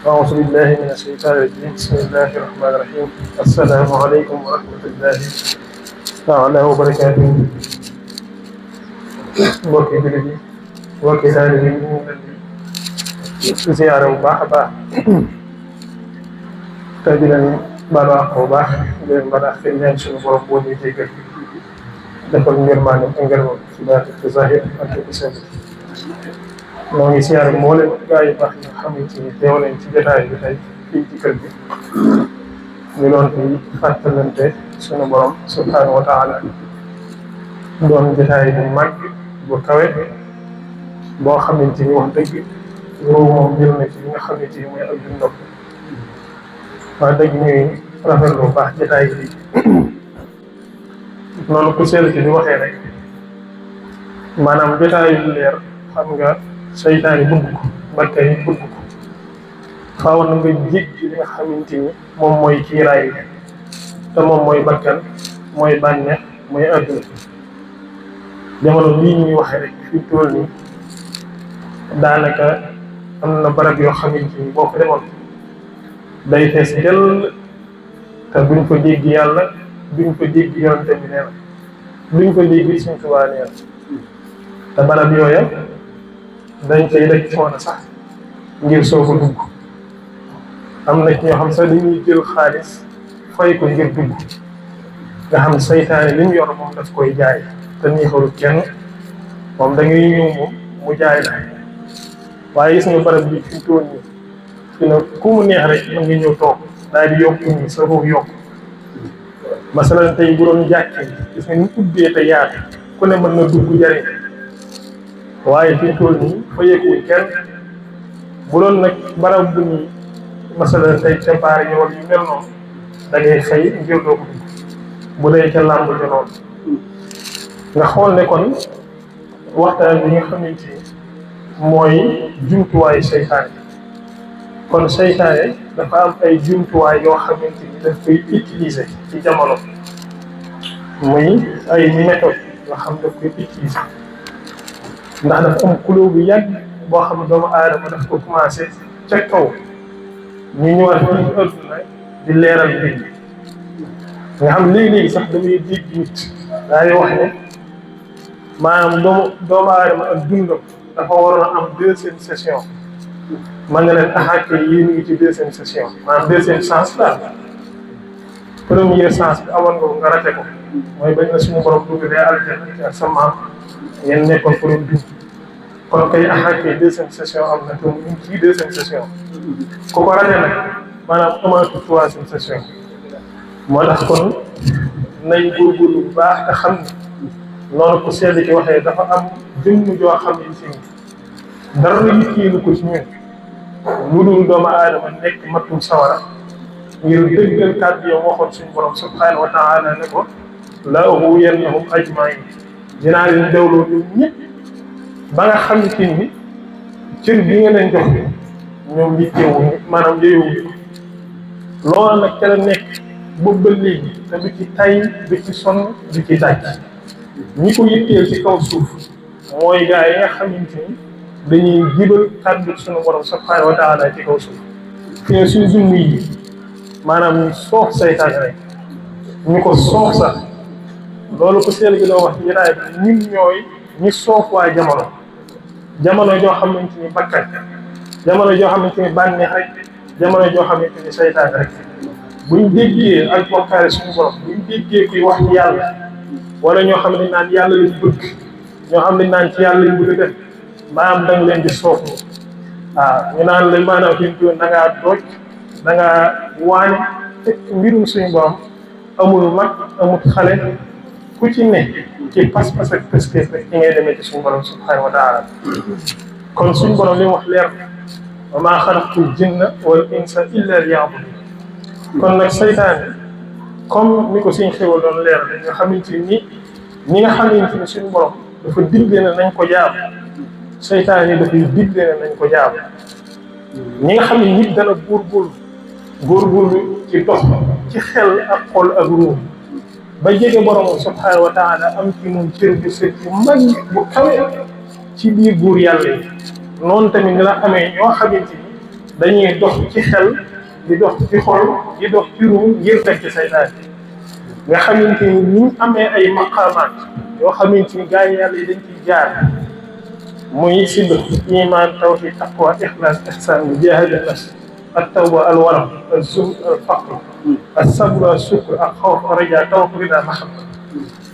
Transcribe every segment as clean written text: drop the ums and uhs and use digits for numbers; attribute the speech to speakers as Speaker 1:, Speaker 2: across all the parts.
Speaker 1: أعوذ بالله من الشيطان الرجيم بسم الله الرحمن الرحيم السلام عليكم ورحمة الله تعالى وبركاته mbokki jullit yi mbokki taalibe yi ñu ngi leen di ziyaare bu baax a baax te di leen baal wax bu baax di leen baal wax ñaan suñu borom boo ñuy jéggal defal ngërmaane ak ngërmam ci baati ci zahir ak ci seen moo ngi ziyaare mboolem gaa yu baax yi nga xamante ni teew nañ ci jotaay bi tey fii ci kër gi ñu doon fi fàttalante suñu borom subhanahu wa taala doon jotaay bu mag bu kawe boo xamante ni wax dëgg ruu moom jël na ci li nga xamante ni mooy ak dundam wax dëgg ñuy rafetlu bu baax jotaay bi noonu ku sell ci di waxee rek maanaam jotaay yu leer xam nga seytaan yi bëgg ko bakkan yi bëgg ko xaw na nga jig li nga xamante ni moom mooy kiiraay bi te moom mooy bakkan mooy bànneex mooy adduna jamono lii ñuy waxee rek fi tool nii daanaka am na barab yoo xamante ni boo ko demoon day fees dell te duñ ko dégg yàlla duñ ko dégg yonante bi nee na duñ ko dégg suñ Tuubaa nee na te barab yooya dañ koy daj coono sax ngir soo ko dugg am na ci ñoo xam sax dañuy jël xaalis fay ko ngir dugg nga xam saytaane li mu yor moom daf koy jaay te neexul kenn moom da ngay ñëw moom mu jaay la waaye gis nga barab bi fi mu toll nii fi na ku mu neex rek mën nga ñëw toog daal di yokk nii sa ruux yokk masalan tey bu doon jàkkee gis nga ñu ubbee te yaatu ku ne mën na dugg jariñ waaye fi mu toll nii fa yëgul kenn bu doon nag barab bu ñuy masalan tey déparé ñu wala yu mel noonu da ngay fay ngir doo ko dugg bu dee ca làmb ja noonu nga xool ne kon waxtaan bi nga xamante ni mooy jumtuwaayu seytaane kon seytaane dafa am ay jumtuwaay yoo xamante ni daf koy utiliser ci jamono muy ay méthode yoo xam daf koy utiliser ndax dafa am couleur bu yàgg boo xam ne doomu aadama daf ko commencé ca kaw ñu ñëwaat fii ci adduna di leeral mbir nga xam léegi-léegi sax damay dégg nit daay wax ne maanaam doomu aadama ak dundam dafa waroon a am deuxième session man nga leen axaake yéen ngi ci deuxième session maanaam deuxième chance daal première chance bi amoon nga ko nga rate ko mooy bañ na suñu borom dugg dee aljana ak sa maam ngeen nekkoon pour dund kon kay axaake deuxième session am na te mu ngi ci deuxième session ku ko rate nag maanaam amaatu troisième session moo tax kon nañ góorgóorlu bu baax te xam ne noonu ko sell ci waxee dafa am jëmm joo xam ne si dara yitteelu ko ci ñun lu dul doomu aadama nekk matum sawara ngir dëggal kàddu yow waxoon suñu borom subhanahu wa taala ne ko la ughwiyannahum ajmain dinaa leen dawloo ñun ñëpp ba nga xam ne ni cër bi nga leen jox ñoom yitteewuñu maanaam yeyowuñu loolu nag ca la nekk boobu ba léegi te du ci tay du ci sonn du ci daj ñi ko yitteel ci kaw suuf mooy gaa yi nga xamante ni dañuy jibal kàddu suñu borom subhanahu wa taala ci kaw suuf fi ne suñu zunn yi maanaam ñu soox saytaan rek ñu ko soox sax loolu ko seel gi doo wax ci jotaay bi ñun ñooy ñi soof waa jamono joo xamante ni bakkan jamono joo xamante ni bànneex rek jamono joo xamante ni saytaan rek buñ déggee ak bokkaale suñu borom buñ déggee kuy wax ci yàlla wala ñoo xam ne naan yàlla lañ bëgg ñoo xam ne naan ci yàlla lañ bëgg a def maanaam da nga leen di soof waaw ñu naan la maanaam fi mu toll da ngaa dooj da ngaa waane fekk mbirum suñu borom amul mag amul xale ku ci ne ci pas-pas ak pëstéef rek ci ngay demee ci suñu borom subhanahu wa taala kon suñu borom li mu wax leer wa maa xalaqtul jinna wal insa illa liya'budun kon nag saytaane comme ni ko suñ xewal doon leer la nga xamante ni ñi nga xamante ni suñu borom dafa digle ne nañ ko jaam saytaane yi dafay digle ne nañ ko jaam ñi nga xam ne nit dana góorgóorlu ci dox ci xel ak xol ak ruux ba jege borom subhanahu wa taala am ci moom cër bu sët bu mag bu kawe ci biir buur yàlla yi noonu tamit ni la amee ñoo xamante ni dañuy dox ci xel di dox ci xol di dox ci ruu ngir teg ci saytaan nga xamante ni ñu amee ay maqaamaat yoo xamante ni gaa yi yàlla yi dañ ciy jaar muy sidq iman tawhid taqwa ixlaas ihsaan mujaahada nafs ak tawba al waram al zuhd al faqr al sabr al shukr ak xawf raja tawakkul rida mahabba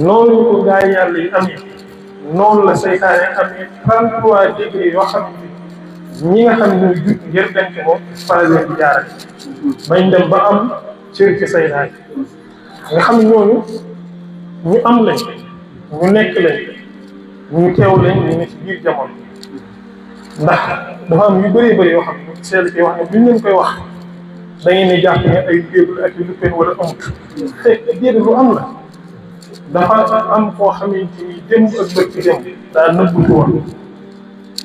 Speaker 1: noonu ko gaa yi yàlla yi amee noonu la saytaane amee 33 degré yoo xam ne ñi nga xam ne ñooy jut ngir denc ko fa la leen di jaarale bañ dem ba am cër ci saytaane nga xam ne ñooñu ñu am lañ ñu nekk lañ ñu teew lañ ñu ne ci biir jamono ndax dafa am yu bëree bëri yoo xam ne seel ci wax ne buñ leen koy wax da ngeen di jàpp ne ay léebul ak lu pen wala amut fekk déedéet lu am la dafa am koo xamante ni démb ak bët ci démb daa nëbbutu woon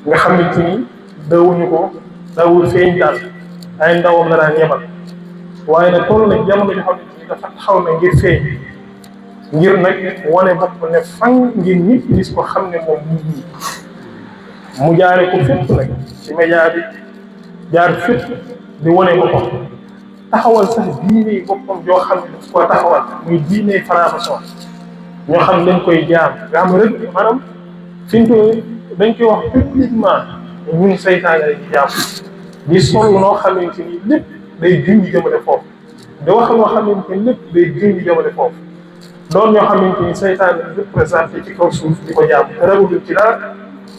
Speaker 1: nga xamante ni dawuñu ko dawul feeñ daal ay ndawam la daan yebal waaye nag toll nag jamono joo xamante ni dafa taxaw na ngir feeñ ngir nag wane bopp ne fan ngir nit gis ko xam ne moom nit ñi mu jaare ko fépp nag ci média bi jaar fépp di wane boppam taxawal sax diine boppam joo xam ne daf koo taxawal muy diine franc-maçon ñoo xam dañ koy jaam nga xam rek maanaam fi ñu koy dañ koy wax publiquement ñun saytaane la di jaam di sol noo xamante ni lépp day junj jëmale foofu di wax loo xamante ni lépp day junj jëmale foofu doon ñoo xamante ni saytaane la représenté ci kaw suuf di ko jaam te ragalul ci dara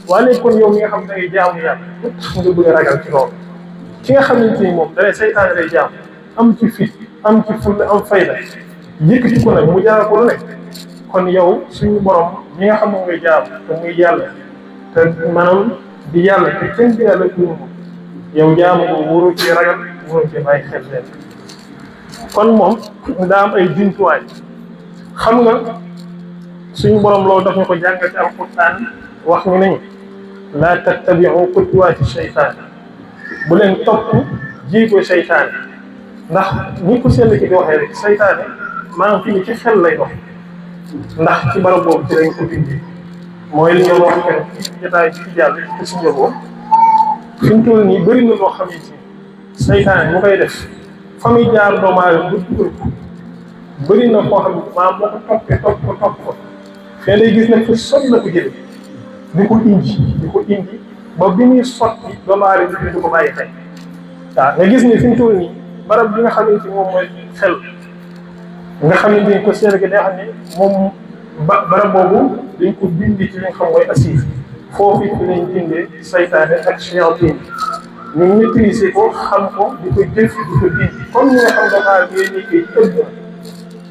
Speaker 1: waaye kon yow mi nga xam ne da ngay jaamu yàlla nga bëgg a ragal ci loolu ki nga xamante ni moom danay saytaane lay jaam am ci fit am ci fulla am fayda yëkkati ko nag mu jaar ko lu ne kon yow suñu borom ñi nga xam ne ngay jaam te muy yàlla te maanaam di yàlla te kenn di yàlla tuuru yow jaamu ko wóoroo ci ragal wóoroo ci bàyyi xel leen kon moom daa am ay jumtuwaay xam nga suñu borom loolu daf ñu ko jàngal ci alquran wax ñu nañu laa tattabiu xutuwaati seytaan bu leen topp jéego seytaane ndax ni ko sell ki di waxee rek seytaane maanaam fi ni ci xel lay dox ndax ci barab boobu ci lañ ko bindee mooy li nga wax kenn ci jotaay ci jàll ci si njëboo fi mu toll nii bëri na loo xamante ni seytaane mu koy def fa muy jaar doomu aadama ba dugal ko bëri na koo xam ne maanaam moo ko toppee topp ko fee day gis ne fu sot la ko jële di ko indi ba bi muy sotti doomu aadama bi du ko bàyyi xel waaw nga gis ne fi mu toll nii barab bi nga xamante ni moom mooy xel nga xamante ni ko seet gi day xam ne moom barab boobu dañ ko bindi ci li nga xam mooy assise foofu fi lañ bindee saytaane ak shayatin ñu maîtriser ko xam ko di ko jëf di ko dindi comme ñi nga xam dafa ngay liggéey ëpp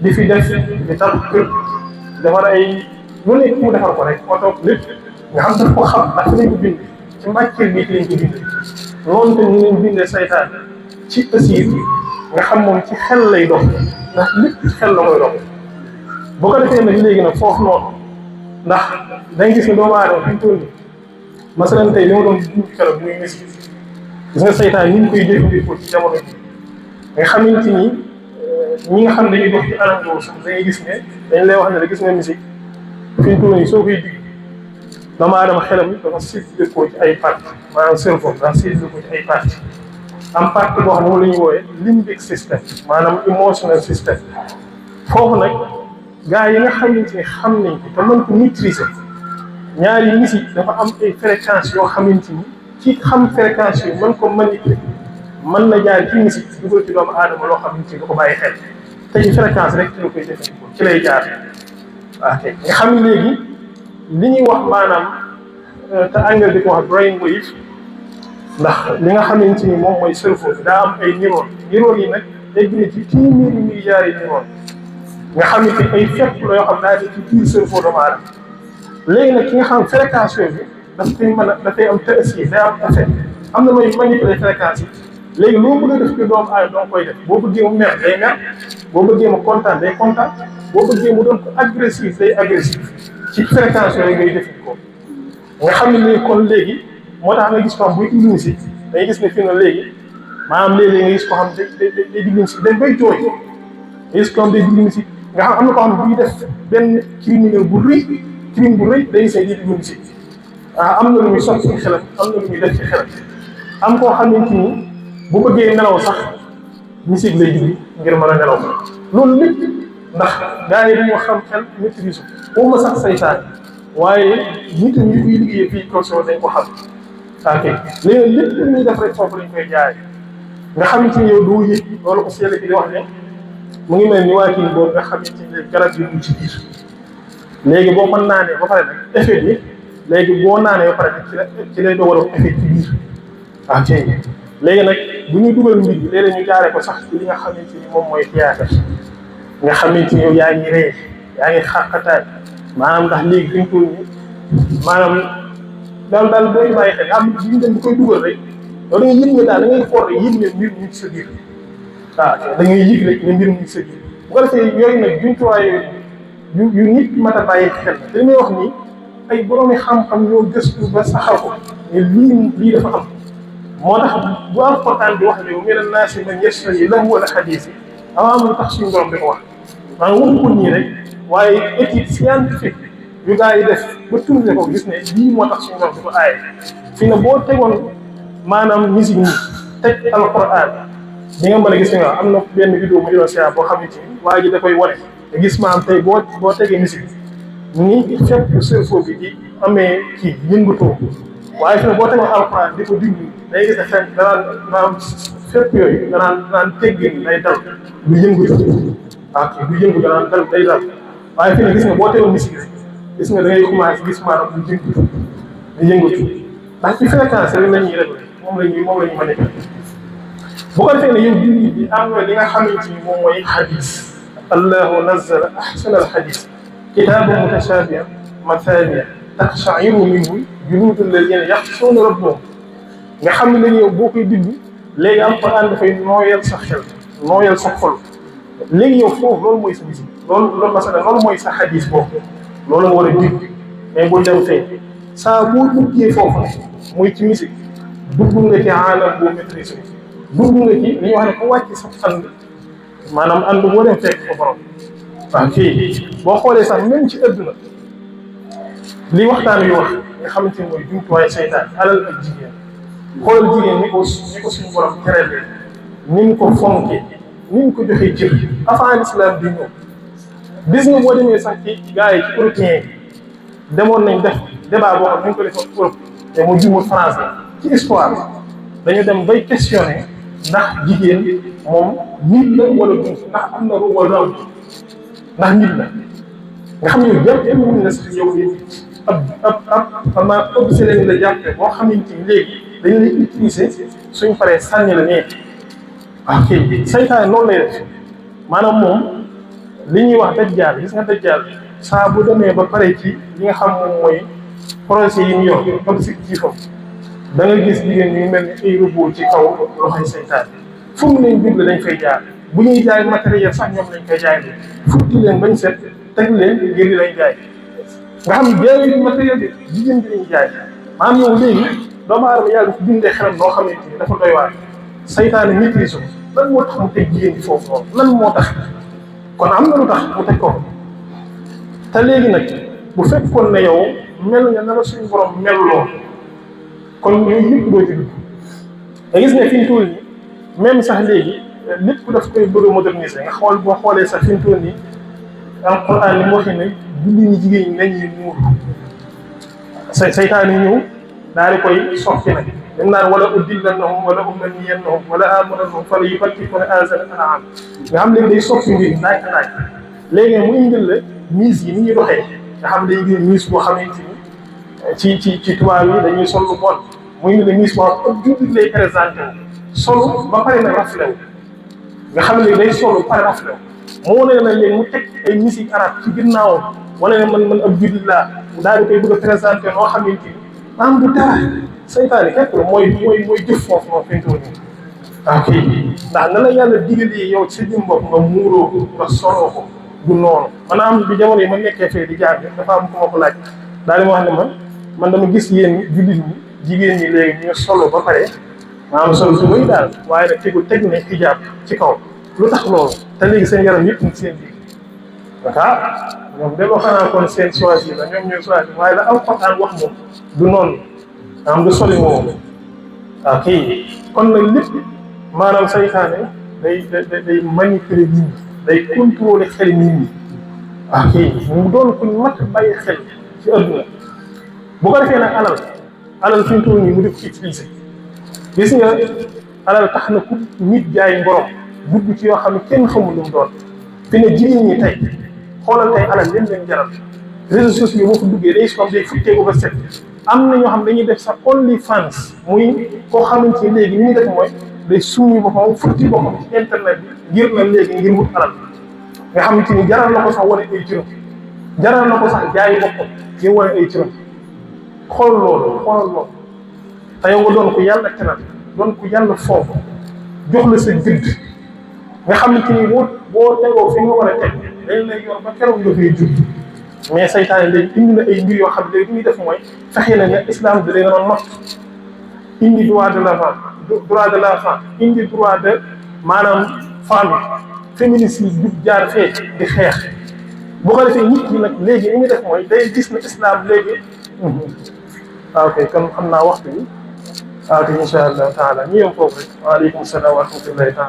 Speaker 1: di fi def di tax kër defar ay lu nekk mu defar ko rek oto lépp nga xam daf ko xam ndax lañ ko bind ci matière bi lañ ko bind noonu te ñu leen bindee saytaan ci assise nga xam moom ci xel lay dox ndax lépp ci xel la koy dox boo ko defee nag léegi nag foofu noonu ndax dañ gis ne doomu aadama fi mu toll nii masalan tey li ma doon dund keroog muy musique gis nga saytaan ni ñu koy jëfandikoo ci jamono bi nga xamante ni ñi nga xam dañuy dox ci anam boobu sax dañuy gis ne dañ lay wax ne la gis nga musique fi mu toll nii soo koy digg doomu aadama xelam dafa séddale ci ay parties maanaam cerveau dafa séddale ko ci ay parties am partie boo xam ne moom la ñuy wooyee limbic system maanaam emotional system foofu nag gars yi nga xamante ni xam nañ ko te mën ko maîtriser ñaari musique dafa am ay fréquences yoo xamante ni ci xam fréquences yi mën ko manipuler mën na jaar ci musique dugal ci doomu aadama loo xamante ni da ko bàyyi xel te ci fréquence rek ci la koy jëfandikoo ci lay jaar waaw kay nga xam ne léegi li ñuy wax maanaam te anglais di ko wax brain wave ndax li nga xamante ni moom mooy cerveau bi daa am ay neurones yi nag egg na ci téeméeri milliards yi neurones nga xamante ni ay fépp la yoo xam daa def ci biir cerveau doomu aadama léegi nag ki nga xam fréquence bi daf koy mën a dafay am taasir day am effet am na mooy manipuler fréquence yi léegi loo bëgg a def ci doomu aadama doo koy def boo bëggee mu mer day mer boo bëggee mu kontaan day kontaan boo bëggee mu doon ko agressif day agressif ci fréquence yooyu ngay jëfandikoo nga xam ne nii kon léegi moo tax nga gis ko xam buy indi musique day gis ne fii na léegi maanaam léeg-léeg nga gis ko xam day digg musique dañ koy jooy nga gis ko xam day digg musique nga xam am na ko xam buy def benn criminel bu rëy day gis ne di digg musique am na lu muy sotti ci xelam am na lu muy def ci xelam am koo xamante ni bu bëggee nelaw sax musique lay jublu ngir mën a nelaw loolu lépp ndax gars yi dañoo xam xel maîtrise ko ma sax saytaan waaye nit ñi kuy liggéeyee fii caution dañ ko xam ok léegi lépp lu ñuy def rek foofu lañ koy jaay nga xamante ni yow doo yëg loolu ko seetlu bi di wax ne mu ngi mel ni waa kii boobu nga xamante ni garab yi mu ci biir léegi boo ko naanee ba pare nag effet bi léegi boo naanee ba pare nag ci lay dogal effet ci biir ok léegi nag bu ñuy dugal mbir bi léeg-léeg ñu jaaree ko sax ci li nga xamante ni moom mooy théâtre nga xamante ni yow yaa ngi ree yaa ngi xàqataay maanaam ndax léegi fi mu toll nii maanaam daal booy bàyyi xel am ñu dem bu koy dugal rek yow da ngay yëg ne daal da ngay xool rek yëg ne mbir ñu ci sa biir waaw da ngay yëg rek ne mbir ñu ci sa biir bu ko defee yooyu nag jumtuwaay yu nit mat a bàyyi xel te li may wax nii ay boroomi xam-xam ñoo gëstu ba saxal ko ne lii dafa am moo tax bu Alxuraan di wax ne mina naasi man yashtari lahwa al-hadiis avant mu tax suñu borom di ko wax maanaam waxu ko nii rek waaye étude scientifique yu gars yi def ba tourné ko gis ne lii moo tax suñu borom di ko aaye fi ne boo tegoon maanaam musique nii teg Alxuraan di nga mën a gis nga am na benn vidéo mu doon seet boo xamante ni waa ji da koy wane te gis maanaam tey boo tegee musique ni fépp cerveau bi di amee kii yëngatoo waaye fi ne boo tegoon Alxuraan di ko diglu day gis ne fenn danaan maanaam fépp yooyu danaan teggin day dal du yëngatu waaw du yëngu danaan dal day dal waaye fi ne gis nga boo tegoon musique rek gis nga da ngay commencé gis maanaam du yëngatu ndax ci fréquence rek la ñuy réglé moom la ñuy manipulé bu ko defee ne yow bi am na li nga xamante ni moom mooy xadis allahu nazzala ahsana al xadis kitaaban mutashabihan mathaniya taqsha'iru minhu juluudu alladina yaxshawna rabbahum nga xam ne léegi yow boo koy diglu léegi Alxuraan dafay nooyal sa xel nooyal sa xol léegi yow foofu loolu mooy sa musique loolu mooy sa xadis boobu loolu nga war a digg mais bul dem fee saa boo duggee foofu ne muy ci musique dugg nga ci aalam boo maîtrise dugg nga ci li ñuy wax ne ko wàcc sa ànd maanaam ànd boo dem fekk ko borom waaw kii boo xoolee sax même ci àdduna li waxtaan yu wax nga xamante ni mooy jumtuwaay seytaan alal ak jigéen xoolal jigéen ni ko suñu borom terelee ni mu ko fonkee ni mu ko joxee cër avant l'islam di ñëw gis nga boo demee sax ci gars yi ci européen yi demoon nañ def débat boo xam ne ñu ko defoon Europe te mu jumul France la ci histoire dañu dem bay questionné ndax jigéen moom nit la wala du ndax am na ru wala am ndax nit la nga xam ne yëpp wuñ la sax yow nit ab ma obsédé la jàppe boo xamante ni léegi dañu lay utiliser suñ paree sànni la nee ok saytaan noonu lay def maanaam moom li ñuy wax dajjaal gis nga dajjaal saa bu demee ba pare ci li nga xam moom mooy projet yi ñu yor objectif am da nga gis jigéen ñi mel ni ay robot ci kaw loxoy saytaan fu mu leen digle dañ fay jaar bu ñuy jaay matériel sax ñoom lañ koy jaay futti leen bañ set teg leen ngir di lay jaay nga xam ne jaay matériel bi jigéen bi lañ jaay maanaam yow léegi doomu aadama yàlla dafa bindee xelam noo xamante ni dafa doy waar saytaane maîtrise ko lan moo tax mu teg jigéen bi foofu noonu lan moo tax kon am na lu tax mu teg ko te léegi nag bu fekkoon ne yow mel nga na la suñu borom melloo kon yooyu yëpp doo ci dugg nga gis ne fi mu toll nii même sax léegi lépp daf koy bëgg a moderniser nga xool boo xoolee sax fi mu toll nii Alxuraan ni mu waxee ne julli ñi jigéen ñi nañ ñu muur saytaan yi ñëw daal di koy soppi nag dem naan wala udillannahum wala umanniyannahum wala amurannahum fala yubtikunna aazana al-an'aam nga xam léegi day soppi mbir naaj léegi mu indil la mise yi ni ñuy doxee nga xam day indi mise boo xamante ni ci tubaab yi dañuy sol lu bon mu indil la mise boo xam ak jullit lay présenté solo ba pare nag raflé wu nga xam ne day solo ba pare raflé wu moo ne na léegi mu teg ay musique arabe ci ginnaawam wala ne man ab jullit laa daal di koy bëgg a présenté noo xamante ni maanaam du dara saytaane képp la mooy jëf foofu noonu fi mu toll nii ok ndax na la yàlla digalee yow ci sa jëm bopp nga muuroo ko nga soloo ko du noonu maanaam bi jamono yi ma nekkee fee di jàng dafa am ku ma ko laaj daal di ma wax ne man dama gis yéen jullit ñi jigéen ñi léegi ñu solo ba pare maanaam solo su muy daal waaye nag teg ne xijaab ci kaw lu tax loolu te léegi seen yaram yëpp ngi seen biir ñoom de xanaa kon seen choisir la ñoom ñooy choisir waaye la Alxuraan wax moom du noonu am du soli moom waaw kii kon nag lépp maanaam saytaane day manipuler nit ñi day contrôler xel nit ñi ok mu doon ku mat bàyyi xel ci adduna bu ko defee nag alal fi mu toll nii mu def ko utiliser gis nga alal tax na ku nit jaay ngorom dugg ci yoo xam ne kenn xamul lu mu doon fi ne jigéen ñi tey xoolal tey alal leen jaral réseaux sociaux boo fa duggee day comme day futteeku ba set am na ñoo xam dañuy def sa only fans muy koo xamante ni léegi li ñuy def mooy day summi boppam futti boppam ci internet bi ngir la léegi ngir wut alal nga xamante ni jaral na ko sax wane ay cëram jaral na ko sax jaayi boppam ngir wane ay cëram xool loolu te yow nga doon ko yàlla teral doon ko yàlla foofu jox la sa gëdd nga xamante ni boo tegoo fi nga war a teg dañ lay yor ba keroog nga koy jur mais saytaane léegi indi na ay mbir yoo xam ne léegi li ñuy def mooy fexe na ne islam da leen a not indi droit de l'enfant indi droit de maanaam femme féminicide jub jaar fee di xeex bu ko defee nit ñi nag léegi li ñuy def mooy day gis na islam léegi waaw kay kon xam naa waxtu bi waaw kay incha allah taala ñu yem foofu rek waaleykum salaam wa rahmatullahi taala